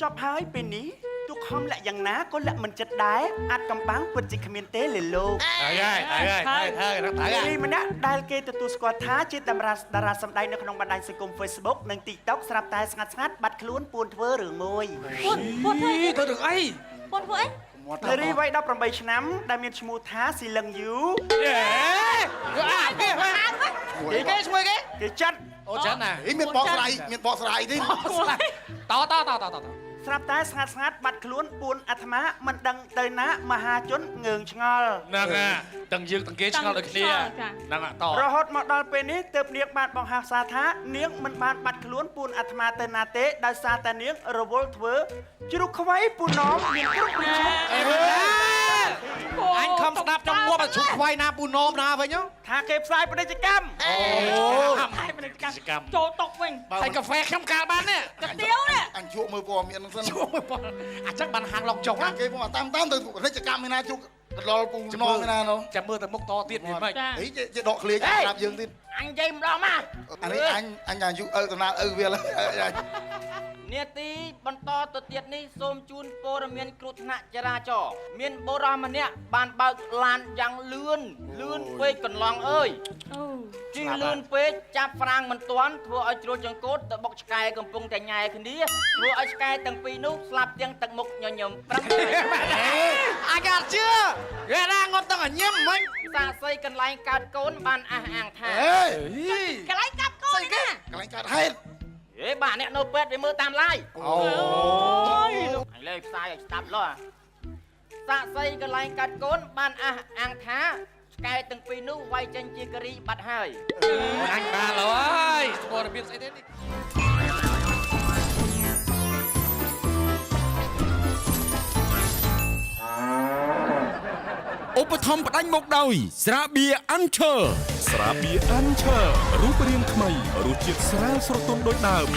ចប់ហើយពេលនេះទោះខំលាក់យ៉ាងណាក៏លាក់មិនចិត្តដែរអាចកំបាំងពិតជាគ្មានទេលេលោក ហើយហើយហើយហើយហើយហើយ នារីម្នាក់ដែលគេទទួលស្គាល់ថាជាតារាតារាសម្ដែងនៅក្នុងបណ្ដាញសង្គម Facebook និង TikTok ស្រាប់តែស្ងាត់ស្ងាត់បាត់ខ្លួនពួនធ្វើរឿងមួយ ពួនពួនធ្វើអី ទៅរឿងអី ពួនធ្វើអី នារីវ័យ18ឆ្នាំដែលមានឈ្មោះថាស៊ីលឹងយូ យេអាគេគេឈ្មោះគេ គេចាត់ អូចឹងណា ហីមានបកស្រាយមានបកស្រាយទេ តតតតត ស្រាប់តែស្ងាត់ស្ងាត់បាត់ខ្លួនពួនអាត្មាមិនដឹងទៅណាមហាជនងឿងឆ្ងល់ ហ្នឹងទាំងយើងទាំងគេឆ្ងល់ដូចគ្នាហ្នឹងត រហូតមកដល់ពេលនេះទើបនាងបានបង្ហាសារថានាងមិនបានបាត់ខ្លួនពួនអាត្មាទៅណាទេដោយសារតែនាងរវល់ធ្វើជ្រូកខ្វៃពូណមមានគ្រប់រូបឈប់ អញខំស្ដាប់ចង់ងាប់អាជ្រុកខ្វៃណាពូណមណាវិញ ថាគេផ្សាយពាណិជ្ជកម្ម អូ ថៃពាណិជ្ជកម្មចូលតុកវិញ ហើយកាហ្វេខ្ញុំកាលបាននេះ កាទៀវនេះ អញជក់មើលព័ត៌មានហ្នឹងសិន ជួយបងអញ្ចឹងបានហាងឡុកចុង ខាងគេផងតាមតាមទៅពាណិជ្ជកម្មឯណាជក់កដលពូនមឯណានោះ ចាំមើលទៅមុខតទៀតវាមិន ចា ហីជាដកឃ្លាប្រាប់យើងទៀត អញនិយាយម្ដងមក អានេះអញអញអាយុឪតំណាលឪវាឡើយ នាទីបន្តទៅទៀតនេះសូមជូនព័ត៌មានគ្រោះថ្នាក់ចរាចរណ៍មានបុរសម្នាក់បានបើកឡានយ៉ាងលឿនលឿនពេកកន្លងអើយ អូ ជិះលឿនពេកចាប់ហ្វ្រាំងមិនទាន់ធ្វើឲ្យជ្រុលចង្កូតទៅបុកឆ្កែកំពុងតែញ៉ែគ្នាធ្វើឲ្យឆ្កែទាំងពីរនោះស្លាប់ទាំងទឹកមុខញញឹមប្រាំ អញអត់ជឿគេណាងត់ទាំងអញឹមមិញ សាកសីកន្លែងកើតកូនបានអះអាងថា ហេ កន្លែងកាប់កូននេះណា កន្លែងកើតហេតុ ហេបាទអ្នកនៅពេទ្យវាមើលតាមឡាយ អូ អញលេផ្សាយឲ្យស្ដាប់លោះសាកសីកន្លែងកាត់កូនបានអះអាងថាឆ្កែទាំងពីរនោះវាយចេញជាការីបាត់ហើយ អញបានហើយព័ត៌មានស្អីទេនេះ ឧបត្ថម្ភផ្ដាច់មកដោយស្រាបៀរអាន់ឆ័រ ស្រាបៀរអាន់ឆ័ររូបរាងថ្មីរសជាតិស្រាលស្រទន់ដូចដើម